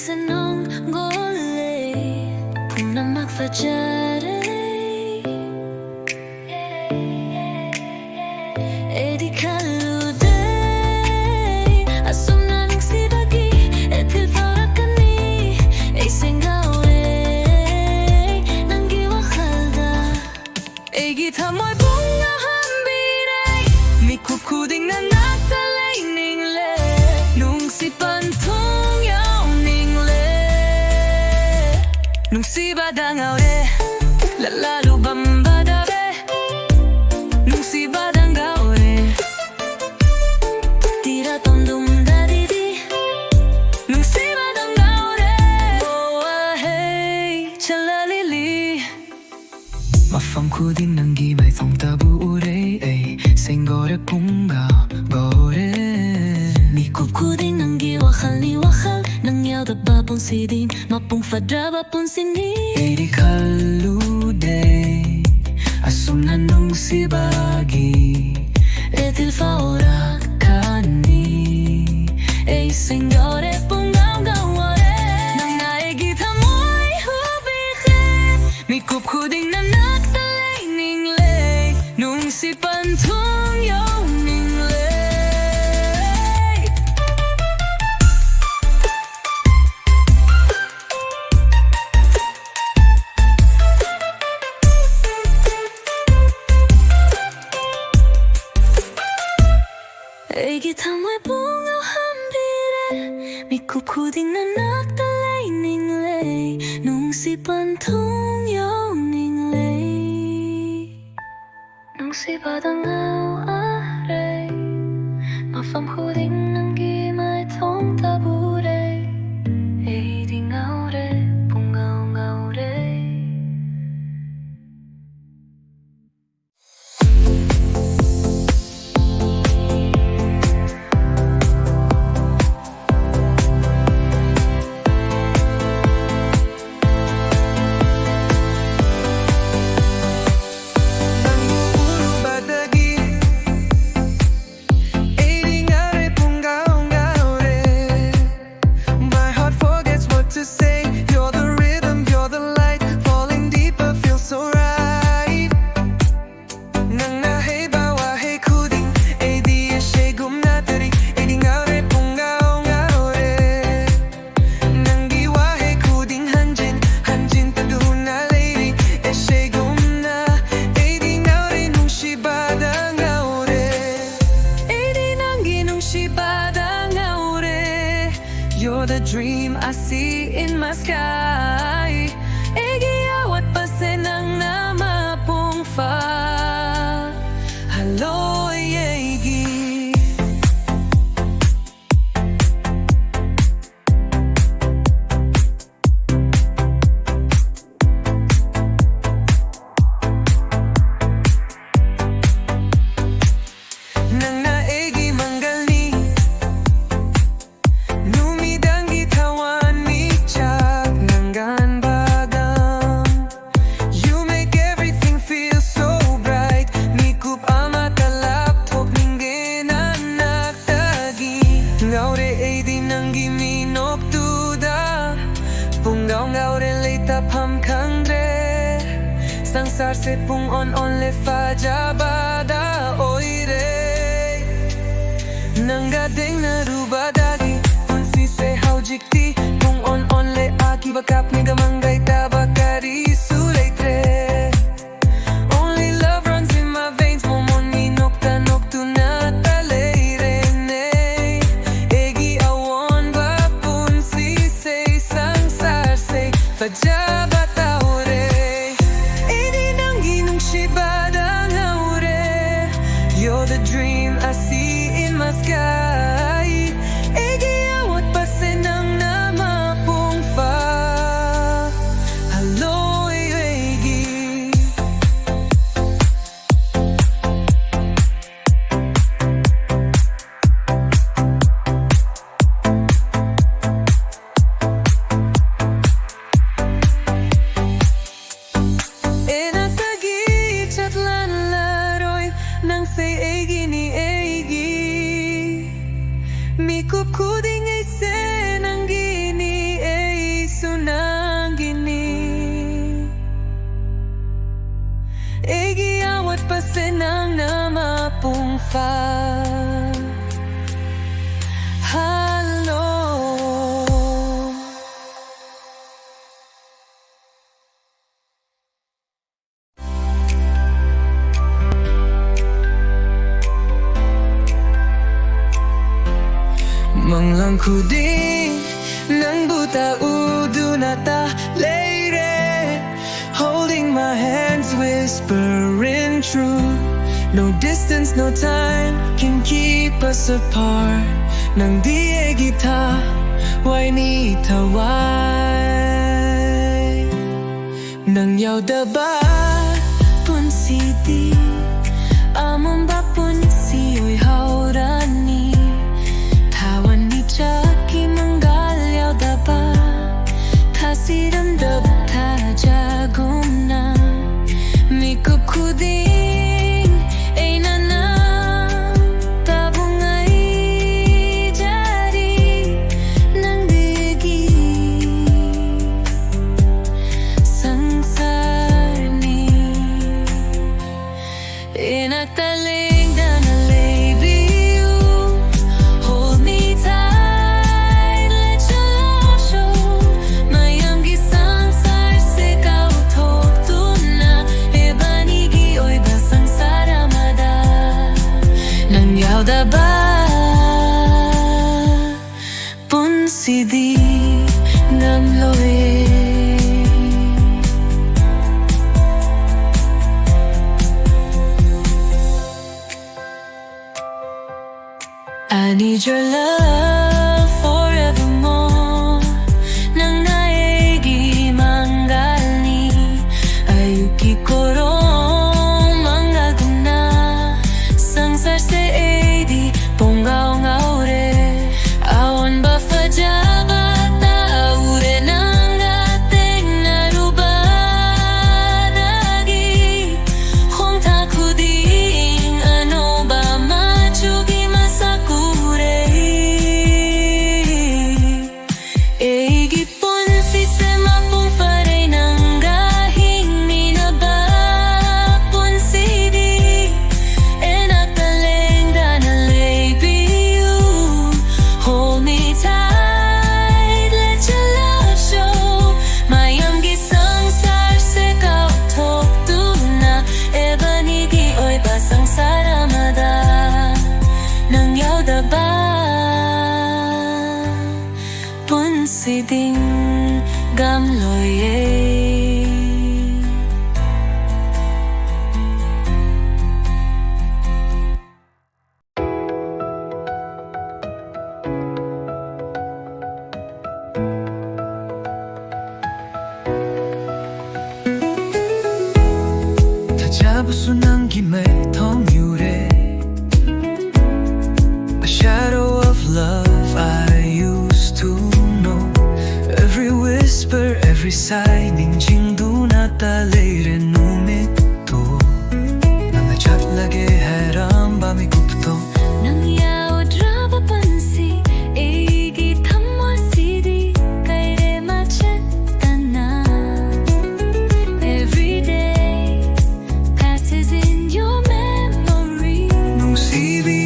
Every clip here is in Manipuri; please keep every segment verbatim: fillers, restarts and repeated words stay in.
ꯁꯦ ꯅꯪ ꯒꯣꯜꯂꯦ ꯄꯨꯝꯅꯃꯛ ꯐꯖꯔꯦ꯫ ꯑꯩꯗꯤ ꯈꯜꯂꯨꯗꯦ ꯑꯁꯨꯝꯅ ꯅꯨꯡꯁꯤꯕꯒꯤ ꯏꯊꯤꯜ ꯐꯥꯎꯔꯛꯀꯅꯤ꯫ ꯑꯩꯁꯦ ꯉꯥꯎꯔꯦ ꯅꯪꯒꯤ ꯋꯥꯈꯜꯗ꯫ ꯑꯩꯒꯤ ꯊꯃꯣꯏ ꯄꯨꯡ ꯉꯥꯎꯍꯟꯕꯤꯔꯦ꯫ ꯃꯤꯀꯨꯞ ꯈꯨꯗꯤꯡ ꯅꯅꯥꯛꯇ ꯂꯩꯅꯤꯡꯂꯦ꯫ ꯅꯨꯡꯁꯤꯠ ꯄꯟꯊꯨꯡ ꯌꯧꯅꯤꯡꯂꯦ꯫ ꯅꯨꯡꯁꯤꯕꯗ ꯉꯥꯎꯔꯦ꯫ ꯂꯥꯂꯥ ꯂꯨꯕꯝꯕꯗꯕꯦ꯫ ꯅꯨꯡꯁꯤꯕꯗ ꯉꯥꯎꯔꯦ꯫ ꯇꯤꯔꯥ ꯇꯣꯝꯗꯨꯝ ꯗꯥꯗꯤꯗꯤ꯫ ꯅꯨꯡꯁꯤꯕꯗ ꯉꯥꯎꯔꯦ꯫ ꯋꯥꯍꯩ ꯆꯂꯥꯂꯤꯂꯤ꯫ ꯃꯐꯝ ꯈꯨꯗꯤꯡ ꯅꯪꯒꯤ ꯃꯥꯏꯊꯣꯡꯇꯕꯨ ꯎꯔꯦ꯫ ꯑꯩ ꯁꯦꯡꯗꯣꯔꯦ ꯄꯨꯡꯒ ꯒꯣꯔꯦ꯫ ꯃꯤꯀꯨꯞ ꯈꯨꯗꯤꯡ ꯅꯪꯒꯤ ꯋꯥꯈꯜꯅꯤ ꯋꯥꯈꯜ꯫ ꯅꯪ ꯌꯥꯎꯗꯕ ꯄꯨꯟꯁꯤꯗꯤ ꯃꯄꯨꯡ ꯐꯗ꯭ꯔꯕ ꯄꯨꯟꯁꯤꯅꯤ꯫ ꯑꯩꯗꯤ ꯈꯜꯂꯨꯗꯦ ꯑꯁꯨꯝꯅ ꯅꯨꯡꯁꯤꯕꯒꯤ ꯏꯊꯤꯜ ꯐꯥꯎꯔꯛꯀꯅꯤ꯫ ꯑꯩ ꯁꯦꯡꯗꯣꯔꯦ ꯄꯨꯡꯉꯥꯎ ꯉꯥꯎꯔꯦ꯫ ꯅꯪꯅ ꯑꯩꯒꯤ ꯊꯃꯣꯏ ꯍꯨꯕꯤꯈ꯭ꯔꯦ꯫ ꯃꯤꯀꯨꯞ ꯈꯨꯗꯤꯡ ꯅꯅꯥꯛꯇ ꯂꯩꯅꯤꯡꯂꯦ꯫ ꯅꯨꯡꯁꯤꯠ ꯄꯟꯊꯨꯡ ꯌꯧꯅꯤꯡꯂꯦ꯫ ꯑꯩꯒꯤ ꯊꯃꯣꯏ ꯄꯨꯡ ꯉꯥꯎꯍꯟꯕꯤꯔꯦ꯫ ꯃꯤꯀꯨꯞ ꯈꯨꯗꯤꯡ ꯅꯅꯥꯛꯇ ꯂꯩꯅꯤꯡꯂꯦ꯫ ꯅꯨꯡꯁꯤꯠ ꯄꯟꯊꯨꯡ ꯌꯧꯅꯤꯡꯂꯦ꯫ ꯅꯨꯡꯁꯤꯕꯗ ꯉꯥꯎꯔꯦ꯫ ꯃꯐꯝ ꯈꯨꯗꯤꯡ ꯅꯪꯒꯤ ꯃꯥꯏꯊꯣꯡꯇꯕꯨ ꯎꯔꯦ꯫ ꯑꯩꯗꯤ ꯉꯥꯎꯔꯦ ꯄꯨꯡꯉꯥꯎ ꯉꯥꯎꯔꯦ꯫ ꯅꯪꯕꯨ ꯎꯔꯨꯕꯗꯒꯤ ꯑꯩꯗꯤ ꯉꯥꯎꯔꯦ ꯄꯨꯡꯒ You're the dream I see in my sky. ꯑꯩꯒꯤ ꯑꯋꯥꯠꯄꯁꯦ ꯅꯪꯅ ꯃꯄꯨꯡ ꯐꯥꯍꯜꯂꯣꯏ ꯑꯩꯒꯤ꯫ ꯅꯪꯅ ꯑꯩꯒꯤ ꯃꯪꯒꯜꯅꯤ, ꯅꯨꯃꯤꯗꯥꯡꯒꯤ ꯊꯋꯥꯟꯃꯤꯆꯥꯛ ꯅꯪꯒꯟꯕꯒ꯫ You make everything feel so bright. ꯃꯤꯀꯨꯞ ꯑꯃꯇ ꯂꯥꯞꯊꯣꯛꯅꯤꯡꯗꯦ ꯅꯅꯥꯛꯇꯒꯤ꯫ ꯉꯥꯎꯔꯦ ꯑꯩꯗꯤ ꯅꯪꯒꯤ ꯃꯤꯅꯣꯛꯇꯨꯗ, ꯄꯨꯡꯉꯥꯎ ꯉꯥꯎꯔꯦ ꯂꯩꯇꯐꯝ ꯈꯪꯗ꯭ꯔꯦ꯫ ꯁꯪꯁꯥꯔꯁꯦ ꯄꯨꯡ ꯑꯣꯟ ꯑꯣꯟꯂꯦ, ꯐꯖꯕꯗ ꯑꯣꯏꯔꯦ꯫ ꯅꯪꯒ ꯊꯦꯡꯅꯔꯨꯕꯗꯒꯤ ꯄꯨꯟꯁꯤꯁꯦ ꯍꯧꯖꯤꯛꯇꯤ ꯄꯨꯡ ꯑꯣꯟ ꯑꯣꯟꯂꯦ꯫ ꯑꯀꯤꯕ ꯀꯥꯞꯅꯤꯡꯉꯥꯏ ꯃꯪꯒꯥꯏ ꯇꯥꯕ ꯀꯔꯤꯁꯨ ꯂꯩꯇ꯭ꯔꯦ꯫ Only love runs in my veins. ꯃꯣꯃꯣꯟ ꯃꯤꯅꯣꯛꯇ ꯅꯣꯛꯇꯨꯅꯇ ꯂꯩꯔꯦꯅꯦ꯫ ꯑꯩꯒꯤ ꯑꯑꯣꯟꯕ ꯄꯨꯟꯁꯤꯁꯦ, ꯁꯪꯁꯥꯔꯁꯦ ꯐꯖꯕ ꯇꯧꯔꯦ꯫ ꯑꯩꯗꯤ ꯅꯪꯒꯤ ꯅꯨꯡꯁꯤꯕꯗ ꯉꯥꯎꯔꯦ꯫ You're the dream I see in my sky. ꯑꯩꯒꯤ ꯑꯋꯥꯠꯄꯁꯦ ꯅꯪꯅ ꯃꯄꯨꯡ ꯐꯥꯍꯜꯂꯣꯏ ꯑꯩꯒꯤ꯫ ꯑꯩꯅ ꯇꯒꯤ ꯆꯠꯂꯟꯂꯔꯣꯏ, ꯅꯪꯁꯦ ꯑꯩꯒꯤꯅꯤ, ꯑꯩꯒꯤ꯫ ꯃꯤꯀꯨꯞ ꯈꯨꯗꯤꯡ ꯑꯩꯁꯦ ꯅꯪꯒꯤꯅꯤ, ꯑꯩꯁꯨ ꯅꯪꯒꯤꯅꯤ꯫ ꯑꯩꯒꯤ ꯑꯋꯥꯠꯄꯁꯦ ꯅꯪꯅ ꯃꯄꯨꯡ ꯐꯥꯍꯜꯂꯣ꯫ ꯃꯪꯂꯥꯟ ꯈꯨꯗꯤꯡ ꯅꯪꯕꯨ ꯇ ꯎꯗꯨꯅ ꯇ ꯂꯩꯔꯦ. Holding my hands, whispering truth. No distance, no time can keep us apart. ꯅꯪꯗꯤ ꯑꯩꯒꯤ ꯊꯋꯥꯏꯅꯤ, ꯊꯋꯥꯏ. ꯅꯪ ꯌꯥꯎꯗꯕ ꯄꯨꯟꯁꯤꯗꯤ ꯑꯃꯝꯕ ꯄꯨꯟꯁꯤ ꯑꯣꯏꯍꯧꯔꯅꯤ. ꯊꯋꯥꯟꯃꯤꯆꯥꯛꯀꯤ ꯃꯉꯥꯜ ꯌꯥꯎꯗꯕ, ꯊꯥꯁꯤꯔꯝꯗꯕ ꯊꯥꯖꯒꯨꯝꯅ, ꯃꯤꯀꯨꯞ ꯈꯨꯗꯤꯡ ꯑꯩꯅ ꯅꯪ ꯇꯕꯨ ꯉꯥꯏꯖꯔꯤ. ꯅꯪꯗꯤ ꯑꯩꯒꯤ ꯁꯪꯁꯥꯔꯅꯤ. ꯏꯅꯥꯛꯇ ꯂꯦꯡꯗꯅ ꯂꯩꯕꯤꯌꯨ. Hold me tight, let your love show. ꯃꯌꯥꯝꯒꯤ ꯁꯪꯁꯥꯔꯁꯦ ꯀꯥꯎꯊꯣꯛꯇꯨꯅ, ꯏꯕꯥꯅꯤꯒꯤ ꯑꯣꯏꯕ ꯁꯪꯁꯥꯔ ꯑꯃꯗ ꯅꯪ ꯌꯥꯎꯗꯕ ꯄꯨꯟꯁꯤꯗꯤ ꯉꯝꯂꯣꯏ. I need your love forevermore. ꯅꯪꯅ ꯑꯩꯒꯤ ꯃꯉꯥꯜꯅꯤ, ꯑꯌꯨꯛꯀꯤ ꯀꯣꯔꯣꯡ ꯃꯉꯥꯜꯒꯨꯝꯅ. ꯁꯪꯁꯥꯔꯁꯦ ꯑꯩꯗꯤ ꯄꯨꯡꯉꯥꯎ ꯉꯥꯎꯔꯦ. ꯑꯑꯣꯟꯕ ꯐꯖꯕ ꯇꯧꯔꯦ ꯅꯪꯒ ꯊꯦꯡꯅꯔꯨꯕꯗꯒꯤ. ꯈꯣꯡꯊꯥꯡ ꯈꯨꯗꯤꯡ ꯑꯅꯧꯕ ꯃꯆꯨꯒꯤ ꯃꯁꯛ ꯎꯔꯦ. ꯁꯤꯗꯤꯡ ꯒꯝꯂꯣꯌꯦ꯫ ꯊꯥꯖꯕꯁꯨ ꯅꯪꯒꯤ ꯃꯩꯊꯣꯡ ꯌꯨꯔꯦ꯫ A shadow of love I used to know. Every whisper, every sigh ꯅꯤꯡꯁꯤꯡꯗꯨꯅ ꯇ ꯂꯩꯔꯦ ꯅꯨꯃꯤꯠꯇꯣ꯫ ꯅꯪꯅ ꯆꯠꯂꯒꯦ ꯍꯥꯏꯔꯝꯕ ꯃꯤꯀꯨꯞꯇꯣ꯫ ꯅꯪ ꯌꯥꯎꯗ꯭ꯔꯕ ꯄꯨꯟꯁꯤ ꯑꯩꯒꯤ ꯊꯃꯣꯏꯁꯤꯗꯤ ꯀꯩꯔꯦ ꯃꯆꯦꯠꯇꯅ꯫ Every day passes in your memory. ꯅꯨꯡꯁꯤꯕꯤ,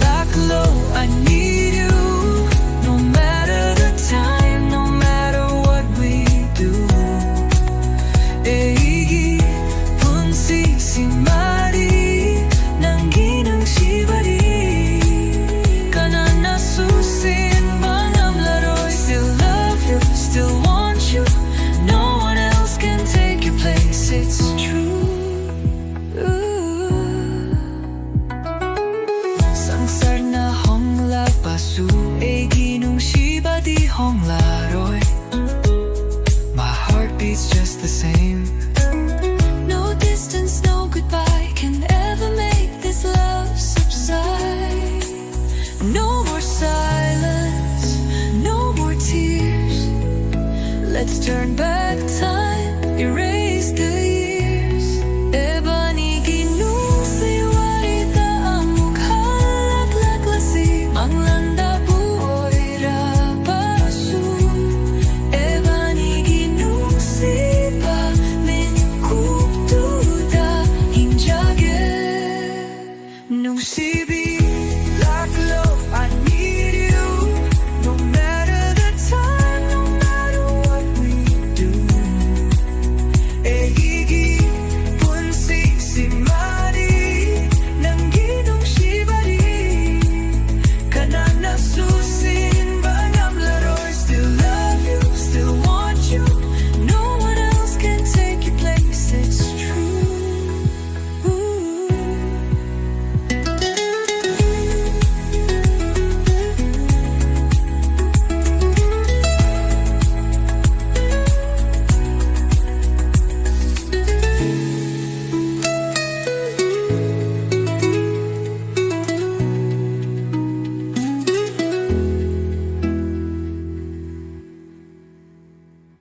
ꯂꯥꯛꯂꯣ, I need you. No matter the time, no matter what we do. ꯑꯩꯒꯤ ꯄꯨꯟꯁꯤꯁꯤꯃꯗꯤ ꯅꯪꯒꯤ ꯅꯨꯡꯁꯤꯕꯗꯤ ꯀꯅꯥꯅꯁꯨ ꯁꯤꯟꯕ ꯉꯝꯂꯔꯣꯏ. Still love you, still want you. No one else can take your place, it's true. ꯁꯪꯁꯥꯔꯅ ꯍꯣꯡꯂꯛꯄꯁꯨ ꯑꯩꯒꯤ ꯅꯨꯡꯁꯤꯕꯗꯤ ꯍꯣꯡꯂꯔꯣꯏ. My heart beats just the same. No distance, no goodbye can ever make this love subside. No more silence, no more tears. Let's turn back time, erase